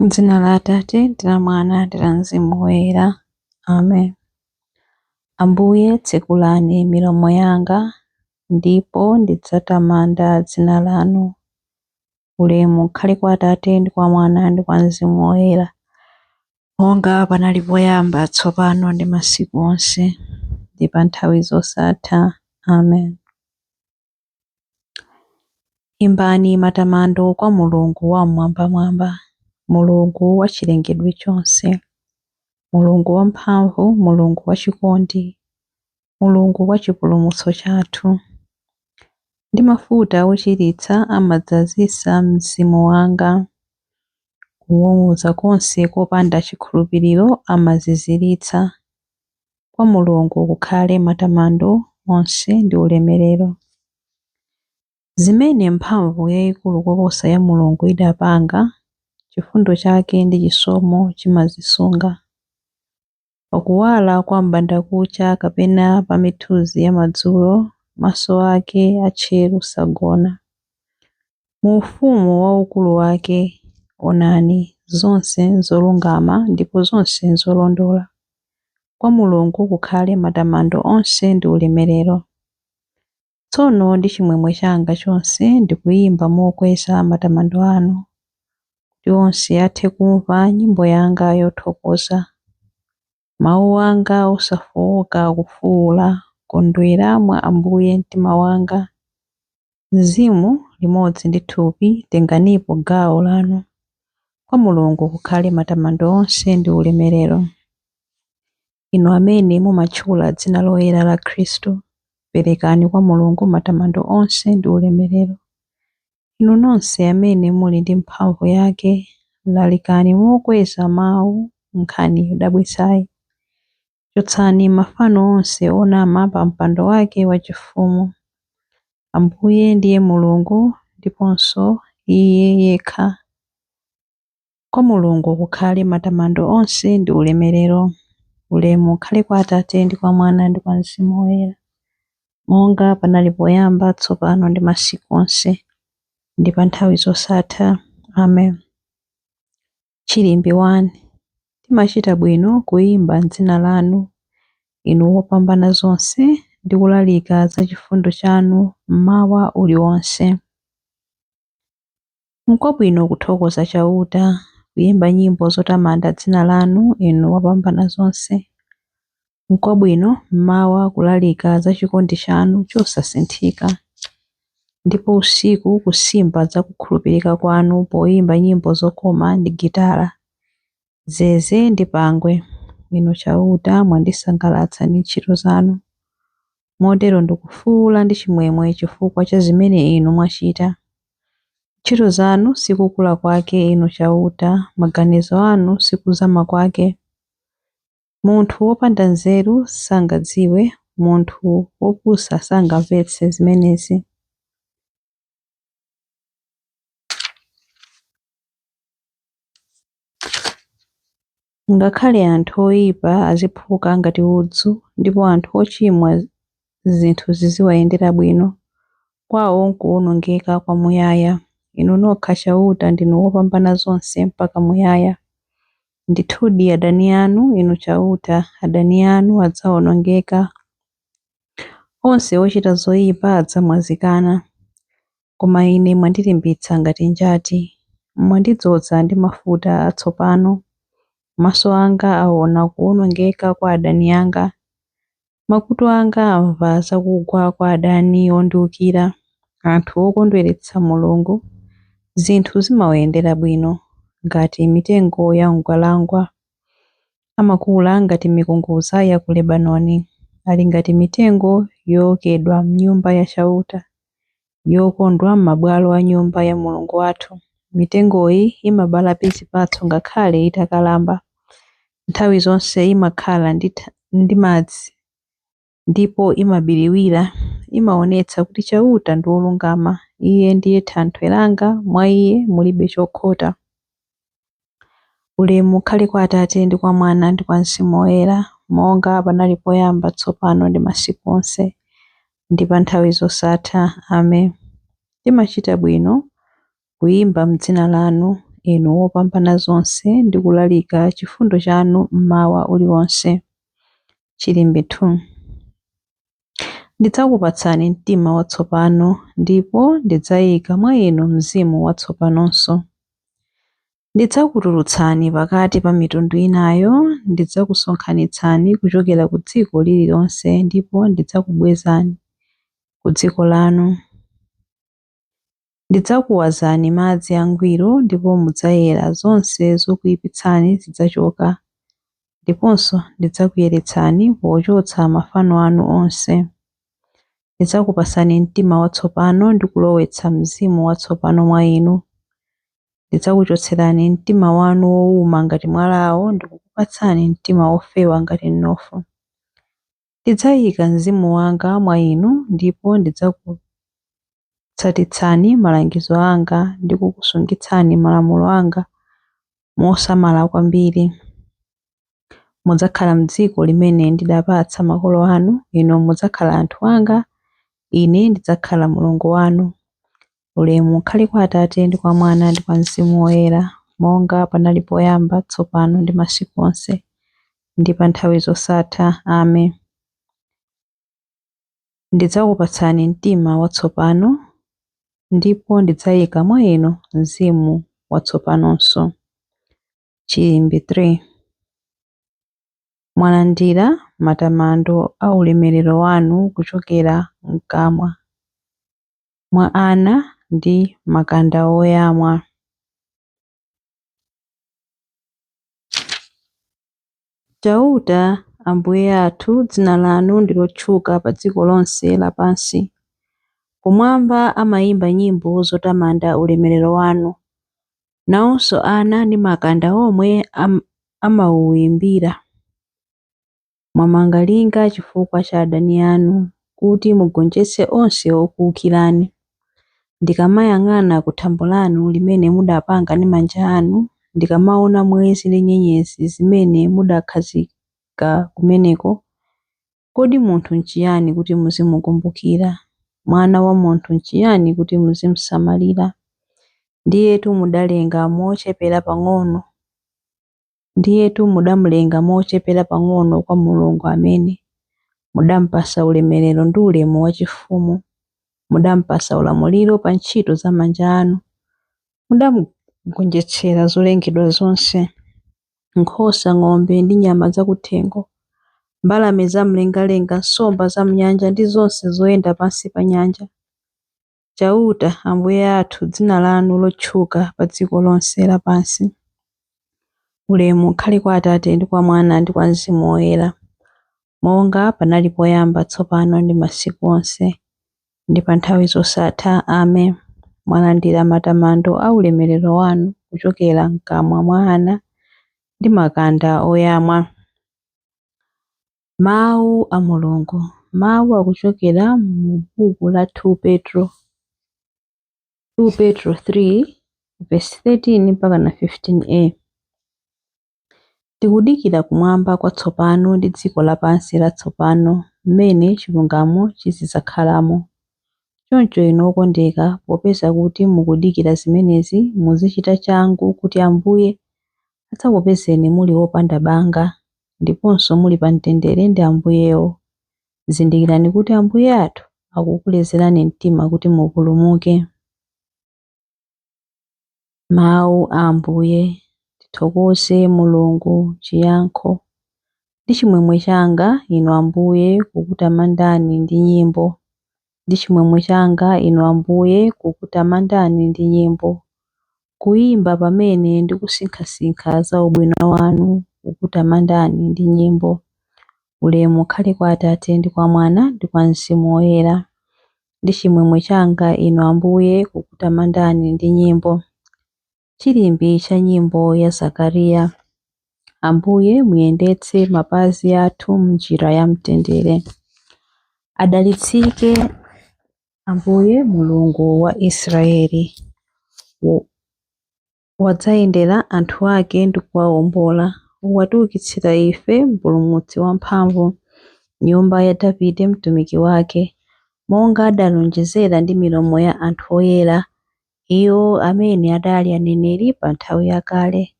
M'dzina la Atate ndi la Mwana ndi la Mzimu Woyera. Amen. Ambuye, tsekulani milomo yanga, ndipo ndidzatamanda dzina lanu. Ulemu ukhale kwa Atate ndi kwa Mwana ndi kwa Mzimu Woyera, monga panali poyamba, tsopano ndi masiku onse, ndi pa nthawi zosatha. Amen. Imbani matamando kwa Mulungu Wam'mwambamwamba, Mulungu wa chilengedwe chonse, Mulungu wamphamvu, Mulungu wachikondi, Mulungu wa chipulumutso chathu. Ndi mafuta ochiritsa amadzazitsa mzimu wanga, kung'ung'udza konse kopanda chikhulupiriro amaziziritsa. Kwa Mulungu kukhale matamando onse ndi ulemerero. Zimene mphamvu yayikulu koposa ya Mulungu idapanga, chifundo chake ndi chisomo chimazisunga. Pakuwala kwa m'bandakucha kapena pa mithunzi ya madzulo, maso ake atcheru sagona. Mu ufumu waukulu wake, onani, zonse n'zolungama ndipo zonse n'zolondola. Kwa Mulungu kukhale matamando onse ndi ulemerero. Tsono ndi chimwemwe changa chonse ndikuyimba mokweza matamando anu, kuti onse athe kumva nyimbo yanga yothokoza. Mawu anga osafowoka akufuwula, kondwera mwa Ambuye mtima wanga. Mzimu limodzi ndi thupi tenganipo gawo lanu. Kwa Mulungu kukhale matamando onse ndi ulemerero. Inu amene mumatchula dzina loyera la Khristu, perekani kwa Mulungu matamando onse ndi ulemerero. Inu nonse amene muli ndi mphamvu yake, lalikani mokweza mawu nkhani yodabwitsayi. Chotsani mafano onse onama pa mpando wake wachifumu. Ambuye ndiye Mulungu ndiponso Iye yekha. Kwa Mulungu kukhale matamando onse ndi ulemerero. Ulemu ukhale kwa Atate ndi kwa Mwana ndi kwa Mzimu Woyera, monga panali poyamba, tsopano ndi masiku onse, ndi pa nthawi zosatha. Amen. Chilimbi 1. Timachita bwino kuyimba m'dzina lanu, Inu wopambana zonse, ndi kulalika za chifundo chanu mmawa uliwonse. N'kwabwino kuthokoza Chauta, kuyimba nyimbo zotamanda dzina lanu, Inu Wopambanazonse. N'kwabwino mmawa kulalika za chikondi chanu chosasinthika, ndipo usiku kusimba za kukhulupirika kwanu poyimba nyimbo zokoma ndi gitala, zeze ndi pangwe. Inu Chauta, mwandisangalatsa ndi ntchito zanu. Motero ndikufuwula ndi chimwemwe chifukwa cha zimene Inu mwachita. Ntchito zanu si kukula kwake, Inu Chauta, maganizo anu si kuzama kwake. Munthu wopanda nzeru sangadziwe, munthu wopusa sangamvetse zimenezi. Ngakhale anthu oyipa aziphuka ngati udzu, ndipo anthu ochimwa zinthu ziziwayendera bwino, kwawo n'kuwonongeka kwamuyaya. Inu nokha Chauta ndinu wopambanazonse mpaka muyaya. Ndithudi adani anu, Inu Chauta, adani anu adzawonongeka. Onse ochita zoyipa adzamwazikana. Koma ine mwandilimbitsa ngati njati, mwandidzoza ndi mafuta atsopano. Maso anga aona kuwonongeka kwa adani anga, makutu anga amva za kugwa kwa adani ondiwukira. Anthu okondweretsa Mulungu, zinthu zimawayendera bwino, ngati mitengo ya mgwalangwa. Amakula ngati mikungudza ya ku Lebanoni, ali ngati mitengo yookedwa m'nyumba ya Chauta, yokondwa m'mabwalo a nyumba ya Mulungu wathu. Mitengoyi imabalabe zipatso ngakhale itakalamba. Nthawi zonse imakhala ndi madzi ndipo imabiriwira. Imaonetsa kuti Chauta ndi wolungama. Iye ndiye thanthwe langa, mwa Iye mulibe chokhota. Ulemu ukhale kwa Atate ndi kwa Mwana ndi kwa Mzimu Woyera, monga panali poyamba, tsopano ndi masiku onse, ndi pa nthawi zosatha. Amen. Timachita bwino kuyimba m'dzina lanu, Inu Wopambanazonse, ndi kulalika chifundo chanu mmawa uliwonse. Chilimbi 2. Ndidzakupatsani mtima watsopano, ndipo ndidzayika mwa inu mzimu watsopanonso. Ndidzakutulutsani pakati pa mitundu inayo, ndidzakusonkhanitsani kuchokera ku dziko lililonse ndipo ndidzakubwezani ku dziko lanu. Ndidzakuwazani madzi angwiro ndipo mudzayera, zonse zokuyipitsani zidzachoka, ndiponso ndidzakuyeretsani pochotsa mafano anu onse. Ndidzakupatsani mtima watsopano ndi kulowetsa mzimu watsopano mwa inu. Ndidzakuchotserani mtima wanu wowuma ngati mwalawo ndi kukupatsani mtima wofewa ngati mnofu. Ndidzayika mzimu wanga mwa inu ndipo ndidzakutsatitsani malangizo anga ndi kukusungitsani malamulo anga mosamala kwambiri. Mudzakhala m'dziko limene ndidapatsa makolo anu, inu mudzakhala anthu anga, Ine ndidzakhala Mulungu wanu. Ulemu ukhale kwa Atate ndi kwa Mwana ndi kwa Mzimu Woyera, monga panali poyamba, tsopano ndi masiku onse, ndi pa nthawi zosatha. Amen. Ndidzakupatsani mtima watsopano, ndipo ndidzayika mwa inu mzimu watsopanonso. Chilimbi 3. Mwalandira matamando a ulemerero wanu kuchokera m'kamwa mwa ana ndi makanda oyamwa. Chauta Ambuye athu, dzina lanu ndi lotchuka pa dziko lonse lapansi. Kumwamba amayimba nyimbo zotamanda ulemerero wanu, nawonso ana ndi makanda omwe amawuyimbira. Mwamanga linga chifukwa cha adani anu, kuti mugonjetse onse okuwukirani. Ndikamayang'ana ku thambo lanu limene mudapanga ndi manja anu, ndikamaona mwezi ndi nyenyezi zimene mudakhazika kumeneko, kodi munthu n'chiyani kuti muzimukumbukira? Mwana wa munthu n'chiyani kuti muzimusamalira? Ndiyetu mudalenga mochepera pang'ono, ndiyetu mudamulenga mochepera pang'ono kwa Mulungu amene mudamupatsa ulemerero ndi ulemu wachifumu. Mudamupatsa ulamuliro pa ntchito za manja anu, mudamugonjetsera zolengedwa zonse, nkhosa, ng'ombe ndi nyama zakuthengo, mbalame zamumlengalenga, nsomba zam'nyanja ndi zonse zoyenda pansi pa nyanja. Chauta, Ambuye athu, dzina lanu lotchuka pa dziko lonse lapansi. Ulemu ukhale kwa Atate ndi kwa Mwana ndi kwa Mzimu Woyera, monga panali poyamba, tsopano ndi masiku onse, ndi pa nthawi zosatha. Amen. Mwalandira matamando a ulemerero wanu kuchokera m'kamwa mwa ana ndi makanda oyamwa. Mawu a Mulungu. Mawu akuchokera mu buku la 2 Petro, 2 Petro 3 verse 13 mpaka na 15a. Tikudikira kumwamba kwatsopano ndi dziko lapansi latsopano mmene chilungamo chizidzakhalamo. Choncho inu okondeka, popeza kuti mukudikira zimenezi, muzichita changu kuti Ambuye adzakupezeni muli wopanda banga, ndiponso muli pa mtendere ndi Ambuyewo. Zindikirani kuti Ambuye athu akukulezerani mtima kuti mupulumuke. Mawu a Ambuye. Tithokoze Mulungu. Chiyankho. Ndi chimwemwe changa, Inu Ambuye, kukutamandani ndi nyimbo. Ndi chimwemwe changa, Inu Ambuye, kukutamandani ndi nyimbo, kuyimba pamene ndikusinkhasinkha za ubwino wanu, kukutamandani ndi nyimbo. Ulemu ukhale kwa Atate ndi kwa Mwana ndi kwa Mzimu Woyera. Ndi chimwemwe changa, Inu Ambuye, kukutamandani ndi nyimbo. Chilimbi cha nyimbo ya Zakariya. Ambuye muyendetse mapazi athu m'njira ya mtendere. Adalitsike Ambuye Mulungu wa Israeli, wadzayendera anthu ake ndi kuwawombola. Watiukitsira ife Mpulumutsi wamphamvu, nyumba ya Davide mtumiki wake, monga adalonjezera ndi milomo ya anthu oyera. Iwo amene adali aneneri pa nthawi yakale,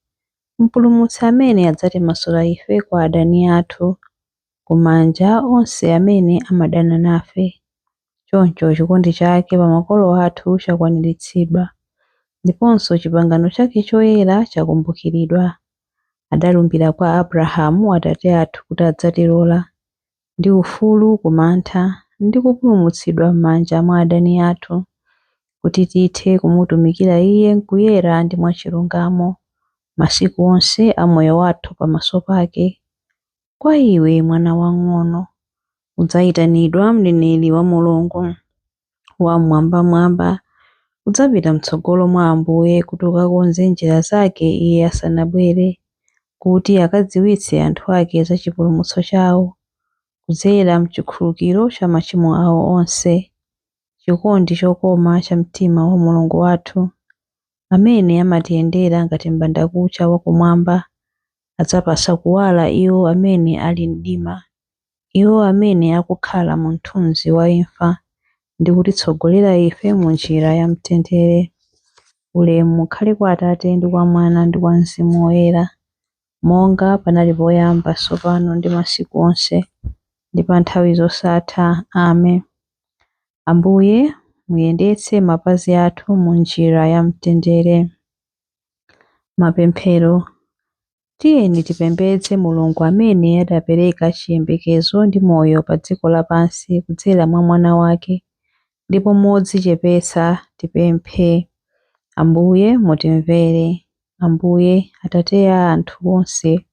Mpulumutsi amene adzatimasula ife kwa adani athu, kumanja onse amene amadana nafe. Choncho chikondi chake pa makolo athu chakwaniritsidwa, ndiponso chipangano chake choyera chakumbukiridwa. Adalumbira kwa Abrahamu atate athu kuti adzatilola ndi ufulu ku mantha, ndi kupulumutsidwa m'manja mwa adani athu, kuti tithe kumutumikira Iye m'kuyera ndi mwachilungamo masiku onse a moyo wathu pamaso pake. Kwa iwe mwana wang'ono, udzayitanidwa mneneri wa Mulungu Wam'mwambamwamba. Udzapita m'tsogolo mwa Ambuye kuti ukakonze njira zake Iye asanabwere, kuti akadziwitse anthu ake za chipulumutso chawo, kudzera m'chikhululukiro cha machimo awo onse. Chikondi chokoma cha mtima wa Mulungu wathu, amene amatiyendera ngati m'bandakucha wakumwamba, adzapatsa kuwala iwo amene ali mdima, iwo amene akukhala mu mthunzi wa imfa, ndi kutitsogolera ife mu njira ya mtendere. Ulemu ukhale kwa Atate ndi kwa Mwana ndi kwa Mzimu Woyera, monga panali poyamba, tsopano ndi masiku onse, ndi pa nthawi zosatha. Amen. Ambuye, muyendetse mapazi athu mu njira ya mtendere. Mapemphero. Tiyeni tipembedze Mulungu amene adapereka chiyembekezo ndi moyo pa dziko lapansi kudzera mwa Mwana wake, ndipo modzichepetsa tipemphe. Ambuye mutimvere. Ambuye, Atate a anthu onse,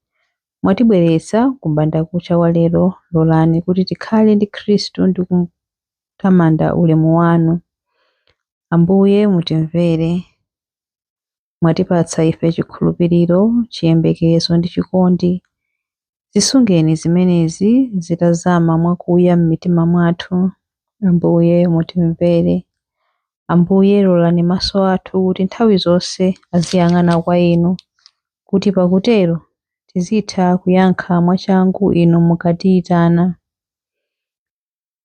mwatibweretsa ku m'bandakucha wa lero, lolani kuti tikhale ndi Khristu ndi kutamanda ulemu wanu. Ambuye mutimvere. Mwatipatsa ife chikhulupiriro, chiyembekezo ndi chikondi. Zisungeni zimenezi zitazama mwakuya m'mitima mwathu. Ambuye mutimvere. Ambuye lolani maso athu kuti nthawi zonse aziyang'ana kwa Inu, kuti pakutero tizitha kuyankha mwachangu Inu mukatiyitana.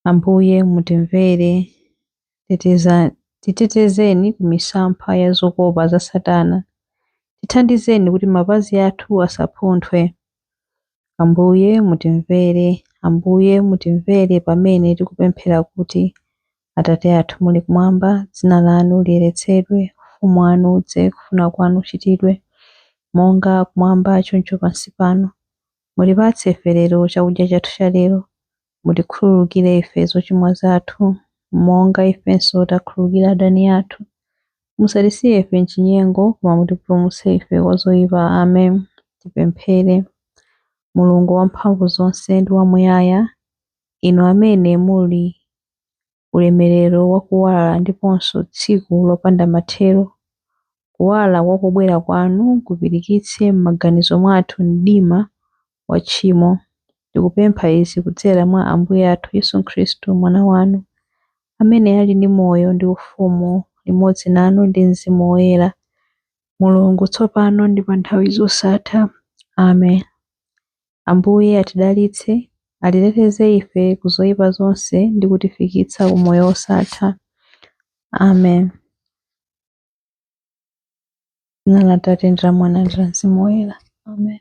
Ambuye mutimvere. Titetezeni ku misampha ya zokopa za Satana. Tithandizeni kuti mapazi athu asapunthwe. Ambuye mutimvere. Ambuye mutimvere pamene tikupemphera kuti, Atate athu muli kumwamba, dzina lanu liyeretsedwe, ufumu wanu udze, kufuna kwanu kuchitidwe, monga kumwamba choncho pansi pano. Mutipatse ife lero chakudya chathu cha lero. Mutikhululukire ife zochimwa zathu, monga ifenso takhululukira adani athu. Musatisiye ife m'chinyengo, koma mutipulumutse ife kwa zoyipa. Amen. Tipemphere. Mulungu wamphamvu zonse ndi wamuyaya, Inu amene muli ulemerero wakuwala ndiponso tsiku lopanda mathero, kuwala kwa kubwera kwanu kupirikitse m'maganizo mwathu mdima wa tchimo. Tikupempha izi kudzera mwa Ambuye athu Yesu Khristu Mwana wanu, amene ali ndi moyo ndi ufumu limodzi nanu ndi Mzimu Woyera, Mulungu tsopano ndi pa nthawi zosatha. Amen. Ambuye atidalitse, atiteteze ife ku zoyipa zonse ndi kutifikitsa ku moyo wosatha. Amen. Dzina la Atate ndi la Mwana ndi la Mzimu Woyera. Amen.